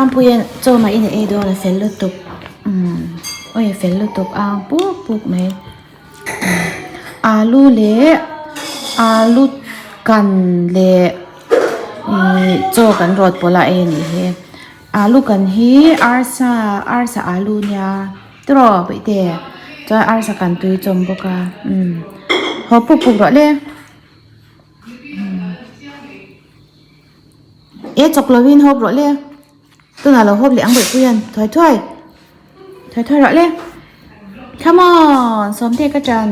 Mampuia'n chaw mah in a ei dawn a fel lutuk umm awi a fel lutuk ang puk puk mai alu leh alu kan leh ihh chaw kan rawt pawlh a ei a nih hi alu kan hi arsa arsa alu nia tiraw bawihte chuan arsa kan tui chawm bawk a umm haw puk puk rawh le. E chawk lovin hawp rawh le tunah lo hawp leh ang bawih pui an thuai thuai thuai thuai rawh le come on sawmte ka ṭan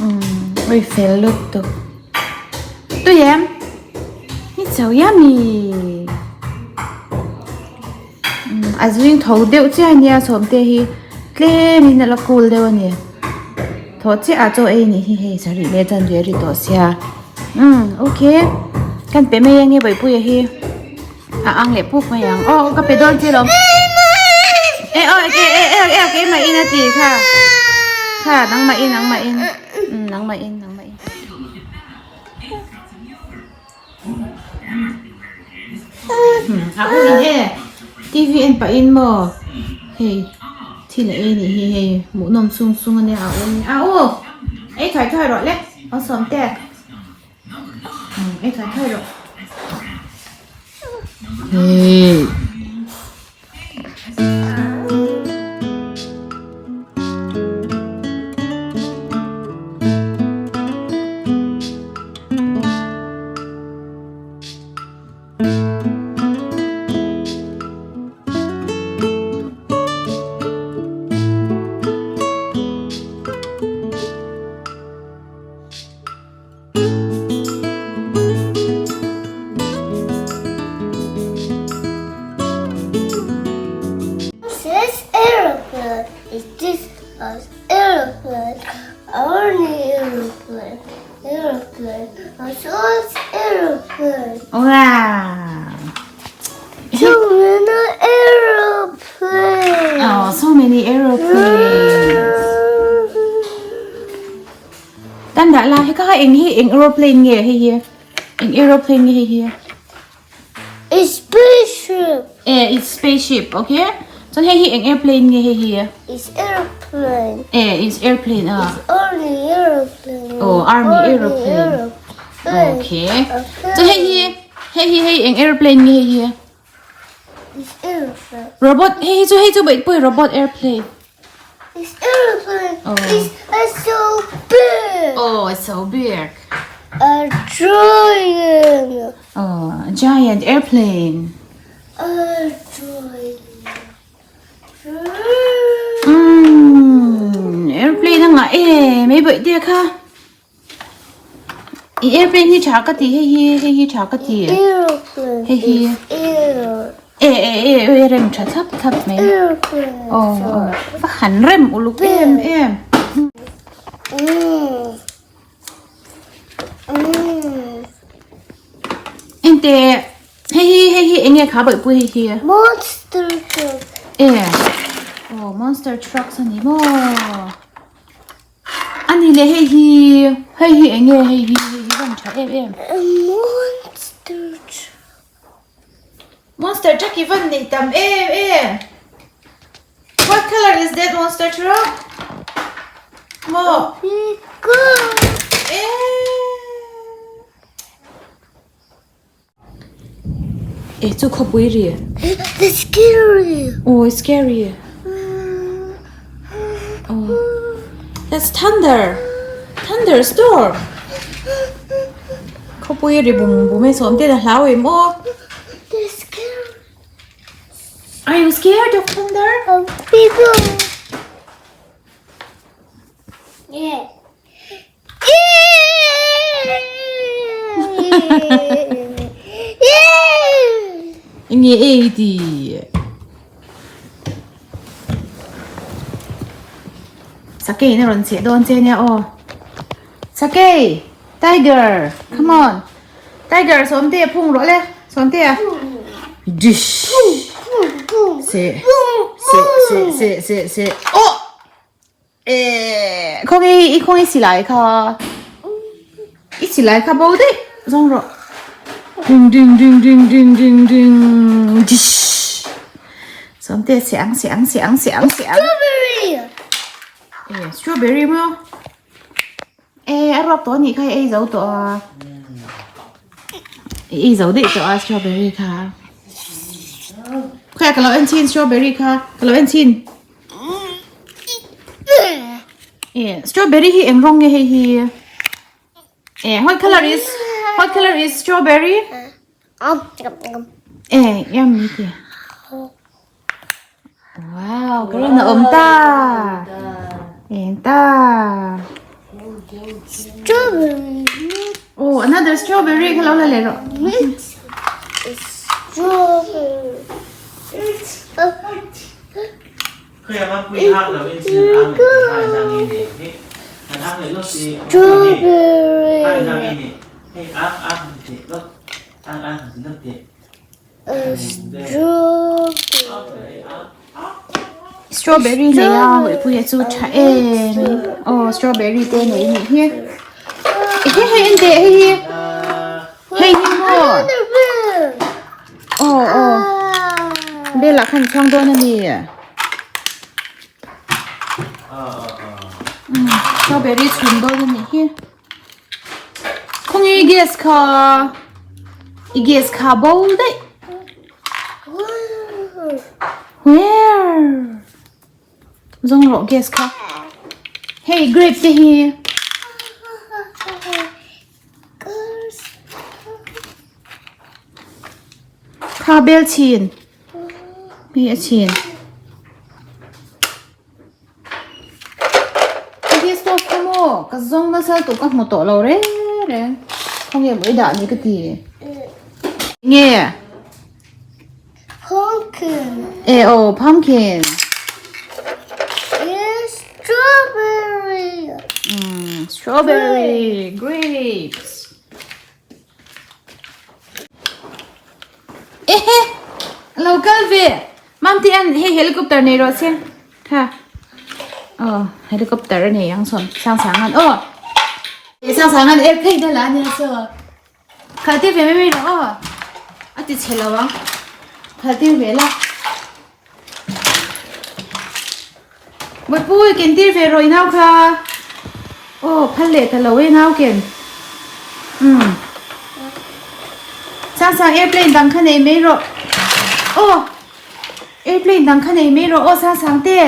umm ui fel lutuk tui em it's so yummy umm a zing tho deuh chiah ania sawmte hi tlem in ala cool deuh ani thaw chiah ah chaw ei anih hi hei sarih leh chuan ve a ri tawh sia umm okay kan pe mai ange bawihpuia hi. A ang leh puk mai ang. Aw ka pe dawn che lawm. E aw e e e e keimah in a ti kha. Kha nangmah in nangmah in. Um nangmah in nangmah in. A u in e TV en pah in maw hei thil a ei nih hi hei hmuhnawm sung sung ania a u in a u ei thuai thuai rawh le aw sawmte. Ei thuai thuai rawh. Hey. This aeroplane is this a aeroplane only aeroplane aeroplane a short aeroplane. Wow. So many aeroplanes. Oh, so many aeroplanes. Tan dah la hei kha eng hi eng aeroplane nge hei hi eng aeroplane nge hei hi It's spaceship. Eh it's spaceship okay chuan hei hi eng airplane nge hei hi It's airplane. Eh it's airplane a It's army aeroplane. Oh army aeroplane okay chuan hei hi hei hi hei eng aeroplane nge hei hi It's aeroplane. Robot hei hi chu hei chu beihpui robot airplane. It's aeroplane. Oh. It's, it's so big. Oh, it's so big. A giant. Oh, a giant airplane. A giant. Mm, airplane ang nga eh. May bawih te kha. I airplane hi tha ka ti hei hi hei hi tha ka ti. Airplane. Hei hi. Air. E e e e rem tha thap thap mai. Airplane. Oh oh. Va han rem uluk em em. Mm. Mm. Ente hei hi hei hi enge kha bawihpui hei hi. Monster truck. E. Oh monster trucks ani maw. A ni leh hei hi hei hi eng nge hei hi hei hi rawn tha em em. Monster truck. Monster truck i van nei tam em em. What color is that monster truck? Maw. Eh chu khawpui ri. It's scary. Oh it's scary. Oh that's thunder. Thunder storm. Khawpui ri bum bum e sawm te na hlau em aw. That's scary. Are you scared of thunder? Oh, people. Yeah. Nge ei ti. Sakei na rawn cheh dawn che nia aw. Sakei! Tiger! Come on! Tiger sawmte a phung rawh le. Sawmte a. Dish! Se. Se se se se se oh eh khawnge i khawnge silai kha i silai kha bo daih zawng rawh ding ding ding ding ding ding ding dish sawmte se ang se ang se ang se ang se ang Strawberry! Eh strawberry maw Eh a ruak tawh anih kha i ei zo tawh a i ei zo daih tawh a strawberry kha khawiah ka lo en chhin strawberry kha ka lo en chhin eh strawberry hi eng rawng nge hei hi eh what color is what color is strawberry eh yummy ti Wow, ka rawn a awm ta. Eng ta. Strawberry. Oh, another strawberry kha lo la leh rawh. Strawberry. Strawberry. Strawberry nei a hawihpuia chu tha em aw strawberry te nei a nih hi ih hei en teh hei hi hei hi maw aw aw bel ah khan chhuang dawn a ni strawberry chhum dawn a nih hi. Khawnge i gas kha i gas kha bo daih where zawng rawh gas kha hei grape te hi kha bel chhin hei a chhin. Hei stove kha maw ka zawng nasa tawh ka hmu tawh lo reng reng khawnge maw i dah ni ka ti nge Pumpkin e aw pumpkin Strawberry Strawberry grapes Ehe lo kal ve Mamte an hei helicopter nei rawh se kha aw helicopter a nei ang sawn sang sang an aw sang sang an airplane a la a nia saw khalh tir ve mai mai rawh aw a ti chhe lo ang khalh tir ve la Mawipui ken tir ve rawh i nau kha aw phal leh ta lo e nau ken umm sang sang airplane dang kha nei mai rawh aw airplane dang kha nei mai rawh aw sang sang te.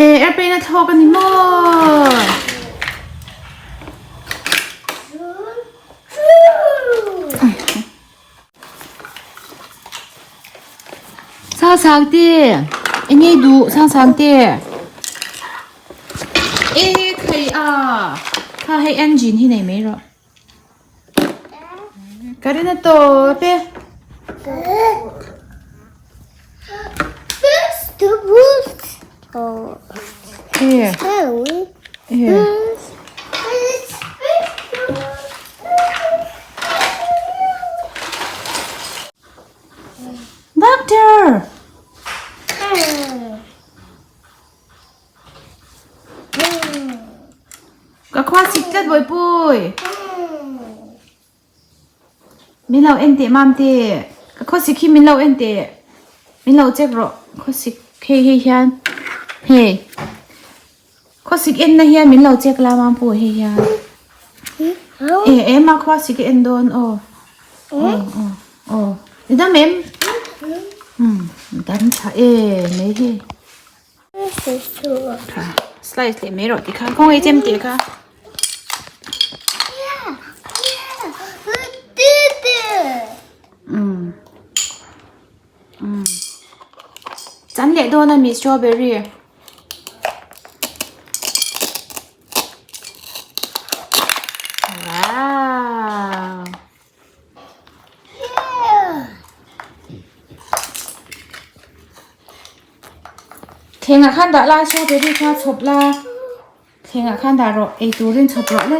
Eh airplane a thlawk a ni maw. Sang te eng nge duh sang sang te e khai a kha hei engine hi nei mai rawh ka rin a tawp e. Doctor! Ka khua sik tlat Bawihpui. Min lo en teh mam te ka khawsik hi min lo en teh min lo check rawh khawsik hei hei hian hei khawsik en na hian min lo check la mam pawh hei hian e em a khawsik a en dawn aw aw aw aw i dam em um dam tha e mai hei slice leh mai rawh tikhan khawngaih chem tih kha. Chan leh dawn a mi strawberry. Wow. Thlengah khan dah la strawberry kha chhawp la thlengah khan dah rawh ei turin chhawp rawh le.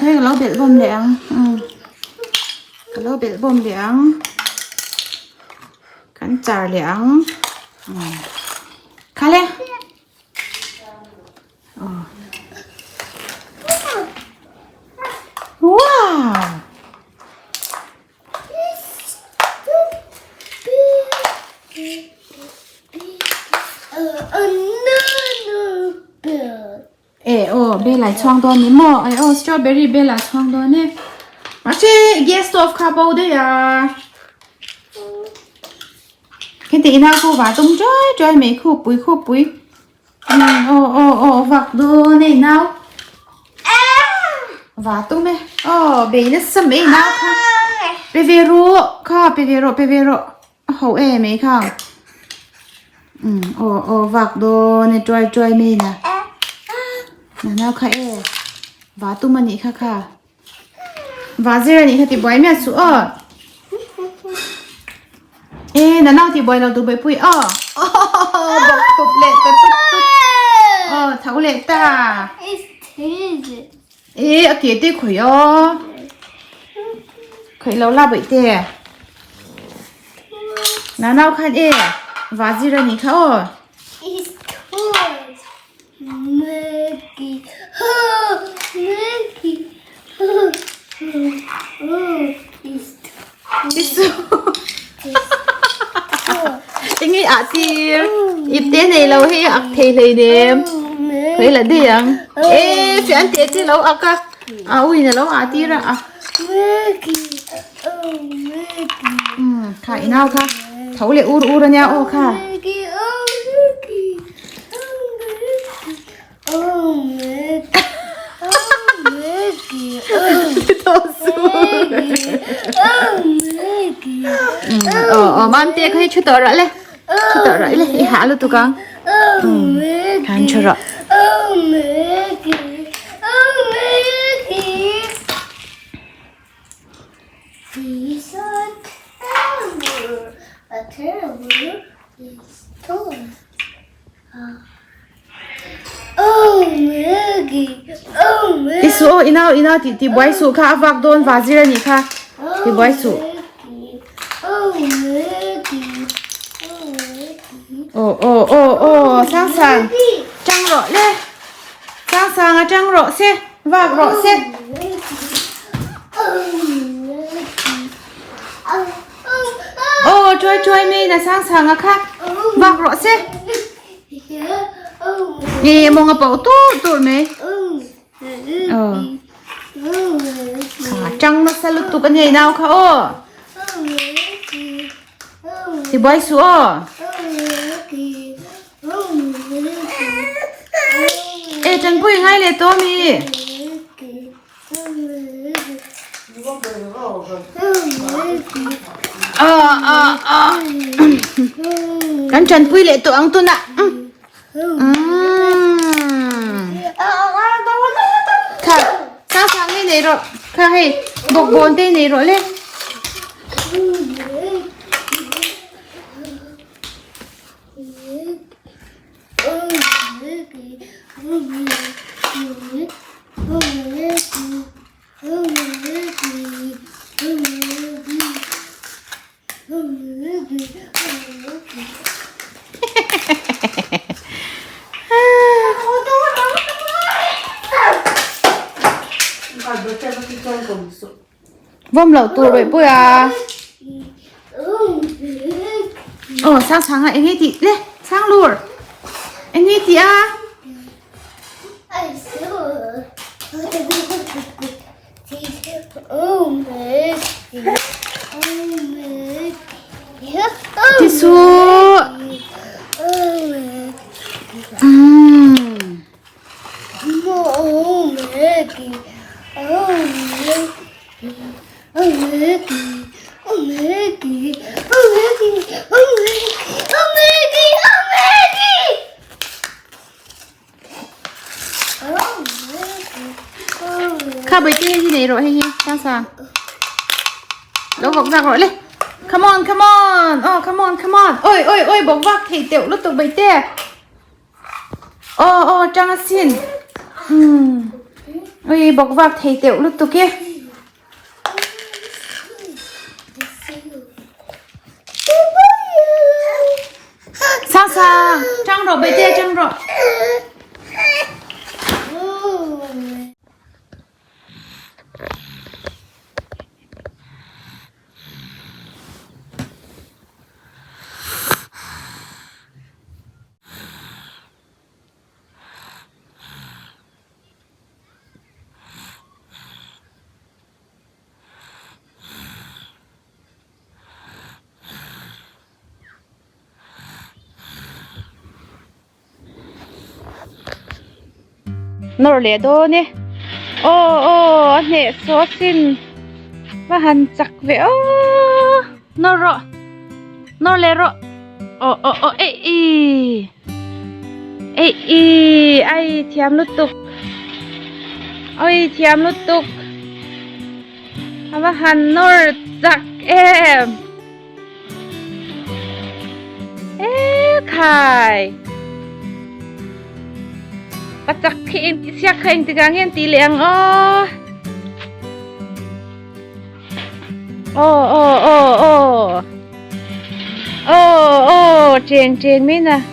kha hi ka lo belh bawm leh ang umm ka lo belh bawm leh ang kan char leh ang umm khale aw wow. E aw bel ah chhuang dawn ni maw ai aw strawberry bel ah chhuang dawn e mahse gas stove kha bo daih a heti ina khu va tum chuai chuai mai khu pui khu pui aw aw aw vak dawn e nau va tum e aw bei nasa mai nau kha pe ve rawh kha pe ve rawh pe ve rawh a ho e mai kha um aw aw vak dawn e tuai tuai mai na na nau kha e va tum a nih kha kha va zir a nih kha ti buai miah suh aw e na nau ti buai lo duh buaipui aw bawk khup leh ta tup tup aw tho leh ta e a ke te khawi aw khawi lo la bawih te na nau khan e va zir a nih kha aw. Enge ah tir ip te nei lo hi ak thei hlei nem khawi la dei ang e fian te te lo ak a a uin a lo ah tir a a um kha i nau kha tho leh ur ur ania aw kha. Aw mamte kha hi thu tawh rawh le thu tawh rawh le i hah lutuk ang khan thu rawh. I suh aw i nau i nau tih ti buai suh kha a vak dawn va zir a nih kha ti buai suh aw aw aw aw sang sang tang rawh le sang sang a tang rawh se vak rawh se. Aw chuai chuai mai na sang sang a kha vak rawh se nge mawng a pau tur tur mai aw kha tang nasa lutuk a nei nau kha aw ti buai su aw e tanpui ngai leh tawh mi. Kan tanpui leh tawh ang tunah. Kha, sang sang hei nei rawh. Kha hei, bawkbawn te nei rawh le. Vawm loh tur rih pui a. Aw sang sang a eng nge tih le sang lur eng nge tih a. Ti su. Umm. Kha bai te hi nei rawh hei hi sang sang lo bawk vak rawh le come on come on oh come on come on oi oi oi bawk vak thei teuh lutuk bai te. Aw aw tang asin. Umm. Ui bawk vak thei teuh lutuk e. Sang sang, tang rawh Baihte tang rawh. Nawr leh dawn e aw aw a hneh saw asin va han chak ve aw nawr rawh nawr leh rawh aw aw aw eih ih eih ih ai thiam lutuk awi thiam lutuk a va han nawr chak em. Ekhai ka chak khi eng tih siak kha eng tikah nge an tih leh ang aw aw aw aw aw aw aw cheng cheng mai na.